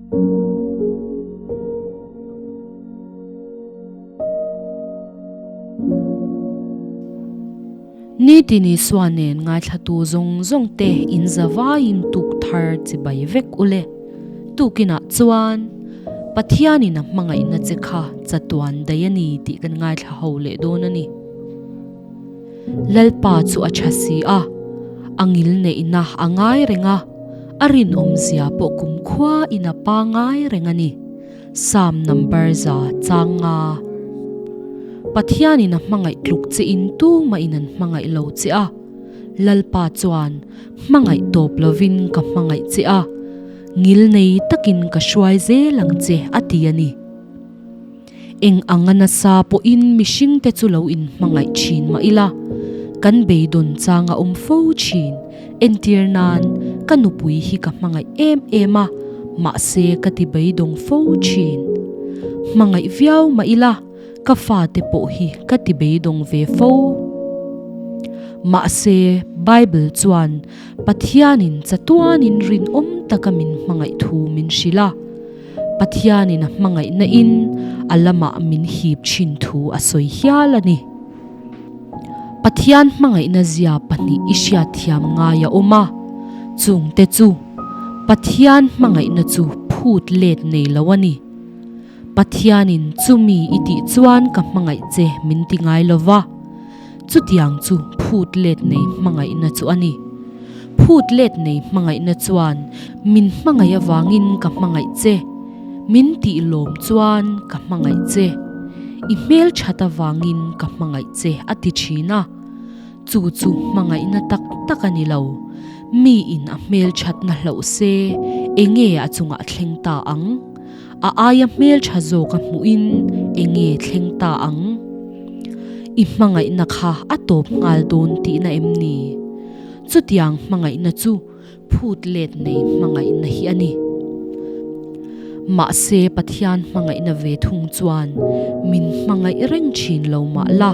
Nitin Isua nen ngaithlatu zawng zawng te in zavaiin tuk thar chibai vek ule. Tukinah chuan Pathianin a hmangaihna che kha chatuan daih a ni tih kan ngaithla ho leh dawn a ni. Lalpa chu a tha si a, a ngil neihna a ngai reng a, a rinawmzia pawh kumkhua in a pangai reng a ni. Psalm number 105. Pathianin a hmangaih tluk che in tumah in an hmangaih lo che a, Lalpa chuan hmangaih tawp lovin ka hmangaih che a, ngil nei takin ka hruai zel ang che a ti a ni. Eng anga nasa pawhin mihringte chu lo inhmangaih thin mah ila, kan beidawn chang a awm fo thin. Entir nan, ka nupui hi ka hmangaih em em a, mahse ka ti beidawng fo thin. Hmangaih viau mah ila, ka fate pawh hi ka ti beidawng ve fo. Mahse, Bible chuan Pathianin chatuanin rinawm taka min hmangaih thu min hrilh a. Pathianin a hmangaihna in a lamah min hip thin thu a sawi hial a ni. Pathian hmangaihna zia pahnih i hriatthiam ngai a awm a, chungte chu, Pathian hmangaihna chu phut let nei lo a ni. Pathianin chumi i tih chuan ka hmangaih che min ti ngai lo va. Chutiang chu phut let nei hmangaihna chu a ni. Phut let nei hmangaihna chuan min hmangaih avangin ka hmangaih che, min tih lawm chuan ka hmangaih che, i hmelthat avangin ka hmangaih che a ti thin a. Chu chu hmangaihna tak tak a ni lo. Miin a hmelthatna hlauh se enge a chungah thleng ta ang? A aia hmeltha zawk a hmuhin enge thleng ta ang? I hmangaihna kha a tawp nghal dawn tihna em ni? Chutiang hmangaihna chu phut let nei hmangaihna hi a ni. Mahse Pathian hmangaihna ve thung chuan min hmangaih reng thin lo mah la,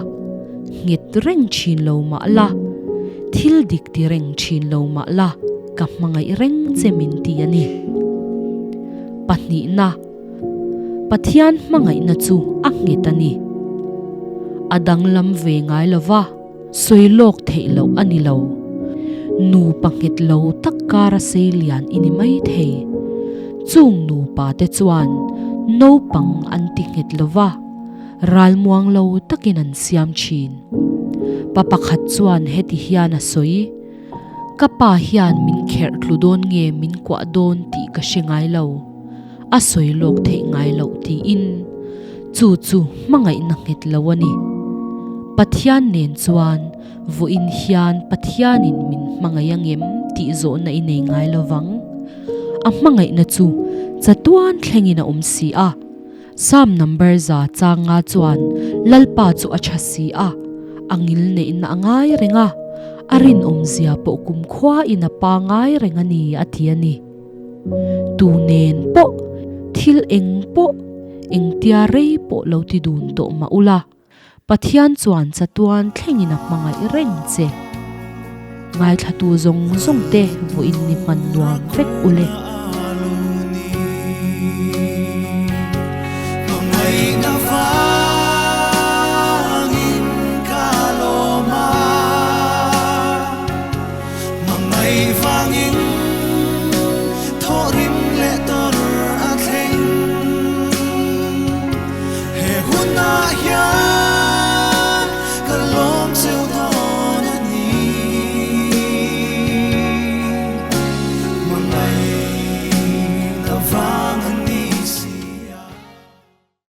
nghet reng thin lo mah la, thil dik ti reng thin lo mah la, ka hmangaih reng che min ti a ni. Pahnihna, Pathian hmangaihna chu a nghet a ni. A danglam ve ngai lo va, sawi lawk theih loh a ni lo. Nupa nghet lo tak kara sei lian i ni mai thei. Chung nupa te chuan naupang an ti nghet lo va, ralmuang lo takin an siam thin. Pa pakhat chuan heti hian a sawi. Ka pa hian min kherh tlu dawn nge min kuah dawn tih ka hre ngai lo, a sawi lawk theih ngai loh tiin chu chu hmangaihna nghet lo a ni. Pathian nen chuan vawiin hian Pathianin min hmangaih angem tih zawhna i nei ngai lo vang. A hmangaihna chu chatuan thlengin a awm si a. Psalm number 105 chuan Lalpa chu a tha si a, a ngil neihna a ngai reng a, a rinawmzia pawh kumkhua in a pa ngai reng a ni a ti a ni. Tu nen pawh, thil eng pawh, engtia rei pawh lo ti dun tawh mah ula, Pathian chuan chatuan thlengin a hmangaih reng che. Ngaithlatu zawng zawng te vawiin ni hman nuam vek ule.